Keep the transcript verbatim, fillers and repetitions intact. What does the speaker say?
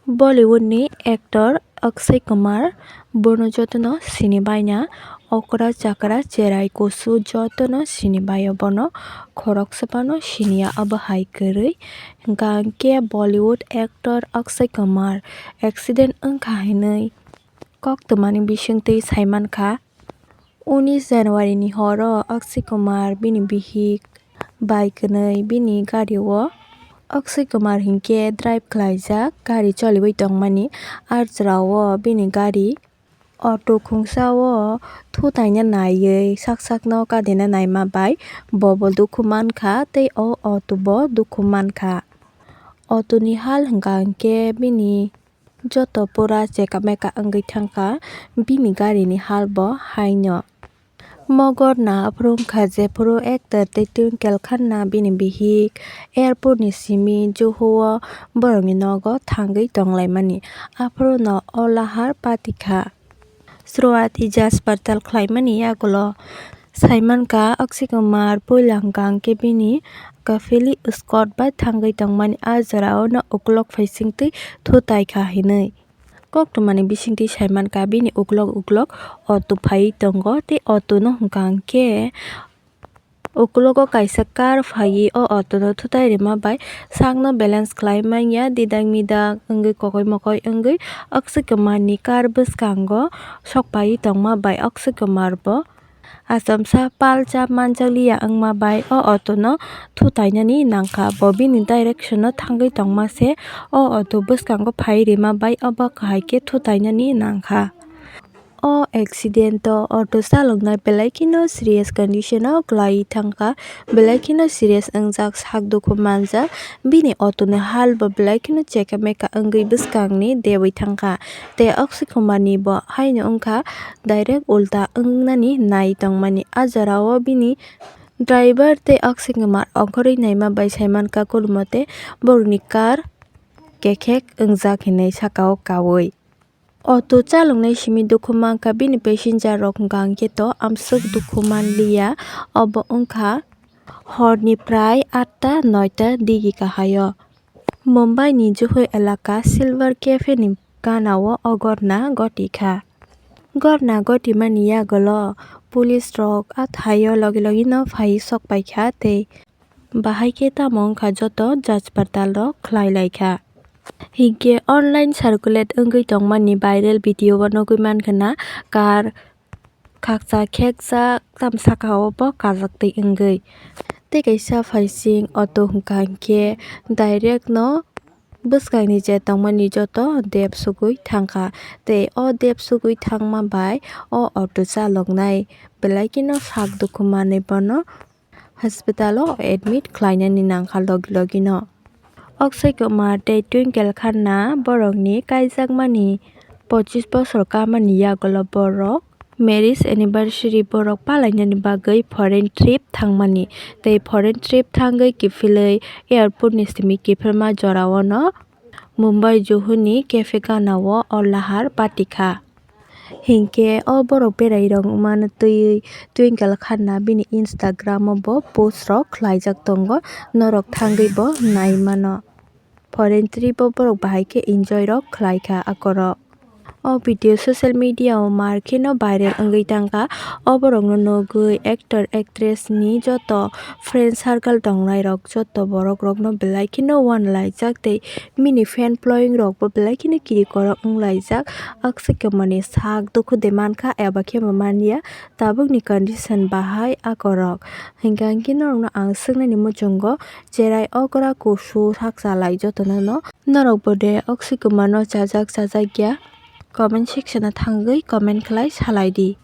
Bollywood ni actor Akshay Kumar, bono jotono sini baina, okra chakra cherai kusu jotono sini baio bono, khoroksa phano siniya abo hai kwrwi. Hwnkha hwnkhe Bollywood actor Akshay Kumar accident wngkha hinwi koktwmani bisingtwi saimankha. Unis January ni horo Akshay Kumar bini bihik bai kwnwi bini gari o, Akshay Kumar hinkhe drive khlaijak gari choliwi tongmani, ah jora o bini gari auto khungsa o thutaina naiwi sak sakno kadina naima bai bo bo dukhu mankha tei o auto bo dukhu mankha. Auto ni hal hwnkha hinkhe bini joto pura cheka meka wngwi thangkha, bini gari ni hal bo haino. Mogor na aphuru wngkha jephuru actor tei Twinkle Khanna bini bihik airport ni simi Juhu o borokni nogo thangwi tonglaimani, aphuru no o lahar patikha. Sruati jaspartal khlaimani yagulo saimankha Akshay Kumar puila hwnkha hwnkhe bini kafili Scott bai thangwi tongmani, ah jora o no ukulok phaisingtwi thutaikha hinwi. Koktwmani bisingtwi saimankha bini ukulok ukulok auto phaiwi tongo tei auto no hwnkha hwnkhe ukulogo kaisa car phaiwi o auto no thutai rima bai sakno balance khlai manya didak midak wngwi kokoi mokoi wngwi Akshay Kumar ni car bwskango sok phaiwi tongma bai Akshay Kumar bo Achomsa palcha manjakliya wngma bai o auto no thutainani nangkha. Bo bini direction o thangwi tongma se o auto bwskango phai rima bai obo kahai khe thutainani nangkha. O accident o auto chaloknai belai kheno serious condition o kwlai thangkha, belai kheno serious wngjak, sak dukhu manjak. Bini auto ni hal bo belai kheno cheka meka wngwi bwskangni debwi thangkha. Tei Akshay Kumar ni bo haino wngkha direct ulta wngnani nai tongmani. Ah jora o bini driver tei Akshay Kumar ongkhorwi naima bai saimankha, korumote borokni car kekhek wngjak hinwi saka o kaui. Auto chaloknai simi dukhu mankha bini passenger rok, hwnkha hwnkhe to amswk dukhu manliya. Obo wngkha horni prai atta noita digi kahai o. Mumbai ni Juhu elaka Silver Cafe ni gana o o ghotna ghotikha. Ghotna ghotimani yagulo police rok a thaio logi logi no phai sok paikha tei bahai khe tamo wngkha joto jaspartal rok khlai laikha. Hinkhe online circulate wngwi tongmani viral video o nugwi mankha na car khakcha khekjak tam saka o bo kajak twi wngwi. Tei kaisa phaising auto hwnkha hinkhe direct no bwskangni je tongmani joto dep sugwi thangkha. Tei o dep sugwi thangma bai o auto chaloknai belai kheno sak dukhu manwi bono hospital o admit khlainani nangkha logi logi no. Akshay Kumar tei Twinkle Khanna borokni kaijakmani pochis bosor kamani yagulo borok marriage anniversary borok palainani bagwi foreign trip thangmani tei foreign trip thangwi kiphilwi airport ni simi kiphilma jorao no Mumbai Juhu ni cafe gana o o lahar patikha. Hinkhe o borok berai rok wngmano twiwi Twinkle Khanna bini Instagram o bo post rok khlaijak tongo, norok thangwi bo nai mano. Foreign trip o borok bahai khe enjoy rok khlai kha akorok. O video social media o mar kheno viral wngwi thangkha. O borokno nugwi actor actress ni joto friend circle tongnai rok joto borok rokno belai kheno uanlaijak tei bini fan following rok bo belai kheno kirikorok wnglaijak. Akswk khe mani sak dukhu de mankha eba khe bo manya tabukni condition bahai akorok. Hinkha hinkhe norokno ang swknani muchungo cherai okra kusu sak chalai jotono no. Norok bo de Akshay Kumar no chajak chajak ya? Comment section o thangwi comment khlai salai di.